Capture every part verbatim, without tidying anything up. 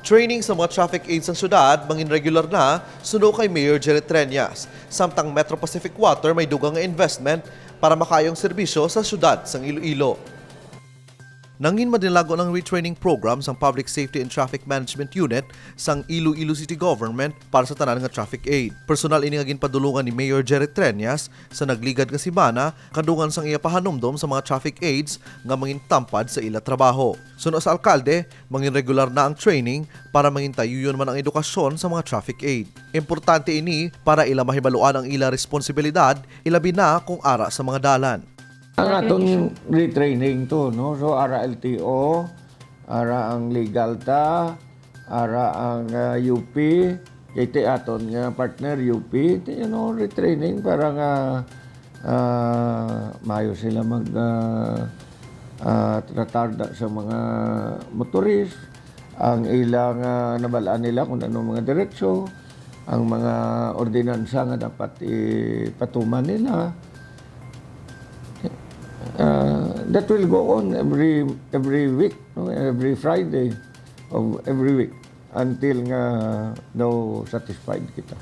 Training sa mga traffic aides sang syudad mangin regular na, suno kay Mayor Jerry Treñas, samtang Metro Pacific Water may dugang nga investment para makaayo ang serbisyo sa syudad sang Iloilo. Nangin madinago ang retraining program sang Public Safety and Traffic Management Unit sang Iloilo City Government para sa tanan nga traffic aid. Personal ini nga ginpadulungan ni Mayor Jerry Treñas sa nagligad nga semana, kadungan sang iya pahanumdom sa mga traffic aides nga mangin tampad sa ila trabaho. Suno sa alkalde, mangin regular na ang training para mangin tayuyon man ang edukasyon sa mga traffic aid. Importante ini para ila mahibaluan ang ila responsibilidad, ilabi na kung ara sa mga dalan. Ang aton retraining to, no? So, ara L T O, ara ang legal ta, ara ang, ah, U P, kay ti aton nga partner, U P, ti, you know, retraining para nga, ah, maayo sila mag, ah, ah, tratar da sa mga motorist, ang ilang, ah, nabal-an nila kung ano mga diretsyo, ang mga ordinansa nga dapat ipatuman nila. Ah, that will go on every, every week, no? Every Friday of every week until nga daw satisfied kita.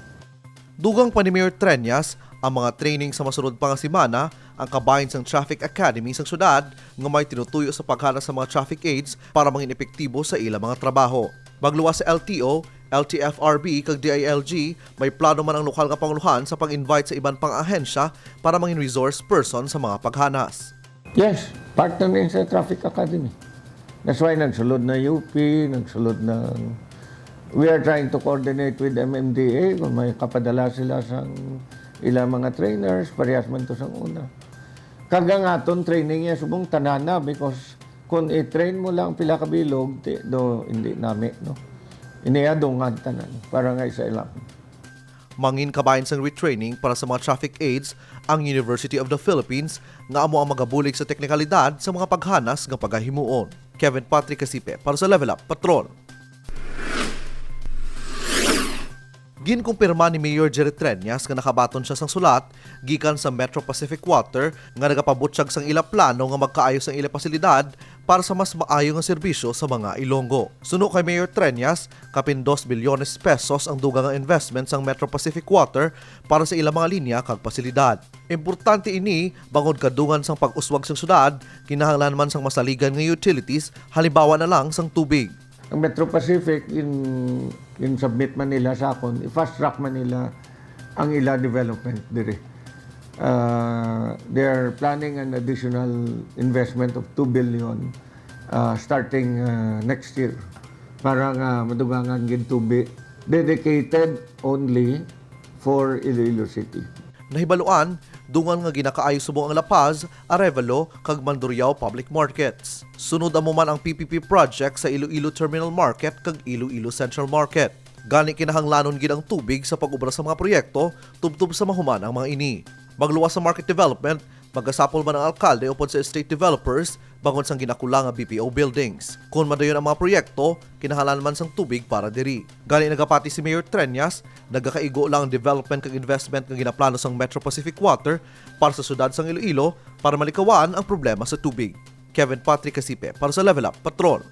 Dugang pa ni Mayor Treñas, ang mga training sa masunod pa nga semana ang kabahin sang Traffic Academy sang syudad nga may tinutuyo sa paghanas sa mga traffic aides para mangin epektibo sa ila mga trabaho. Magluwas sa L T O, L T F R B kag D I L G, may plano man ang lokal nga pangulohan sa pag-invite sa iban pang ahensya para mangin resource person sa mga paghanas. Yes, partner ni sa Traffic Academy. That's why nagsulod na U P, nagsulod na, we are trying to coordinate with M M D A kung may kapadala sila sa ilang mga trainers, parehas man to sang una. Kag ang aton training niya subong tanana, because kung i-train mo lang pila ka bilog, ti, do, hindi nami, no? Iniadungan tanan para nga isa ilang. Mangin kabahin sang retraining para sa mga traffic aides ang University of the Philippines, nga amo ang magabulig sa teknikalidad sa mga paghanas nga pagahimuon. Kevin Patrick Casipe para sa Level Up Patrol. Ginkumpirma ni Mayor Jerry Treñas nga nakabaton siya sang sulat gikan sa Metro Pacific Water nga nagapabutyag sang ila plano nga magkaayo sang ila pasilidad para sa mas maayo nga serbisyo sa mga Ilonggo. Suno kay Mayor Treñas, kapin dos bilyones pesos ang dugang nga investment sang Metro Pacific Water para sa ila mga linya kag pasilidad. Importante ini bangod kadungan sang pag-uswag sang syudad, kinahanglan man sang masaligan nga utilities, halimbawa na lang sang tubig. Ang Metro Pacific, in, in submit man nila sa akon, i-fast track man nila ang ila development diri. Uh, they are planning an additional investment of two billion, uh, starting, uh, next year para nga madugangan gid tubi dedicated only for Iloilo City. Nahibaluan, dungan nga ginakaayo subong ang La Paz, Arevalo, kag Mandurriao public markets. Sunod amo man ang P P P project sa Iloilo Terminal Market kag Iloilo Central Market. Gani kinahanglanon gid ang tubig sa pag-obra sa mga proyekto tubtob sa mahuman ang mga ini. Magluwas sa market development, magasapol man ang alkalde upod sa estate developers bangod sang ginakula nga B P O buildings. Kon madayon ang mga proyekto, kinahanglan man sang tubig para diri. Gani nagapati si Mayor Treñas, nagakaigo lang ang development kag investment nga ginaplano sang Metro Pacific Water para sa siyudad sang Iloilo para malikawan ang problema sa tubig. Kevin Patrick Casipe para sa Level Up Patrol.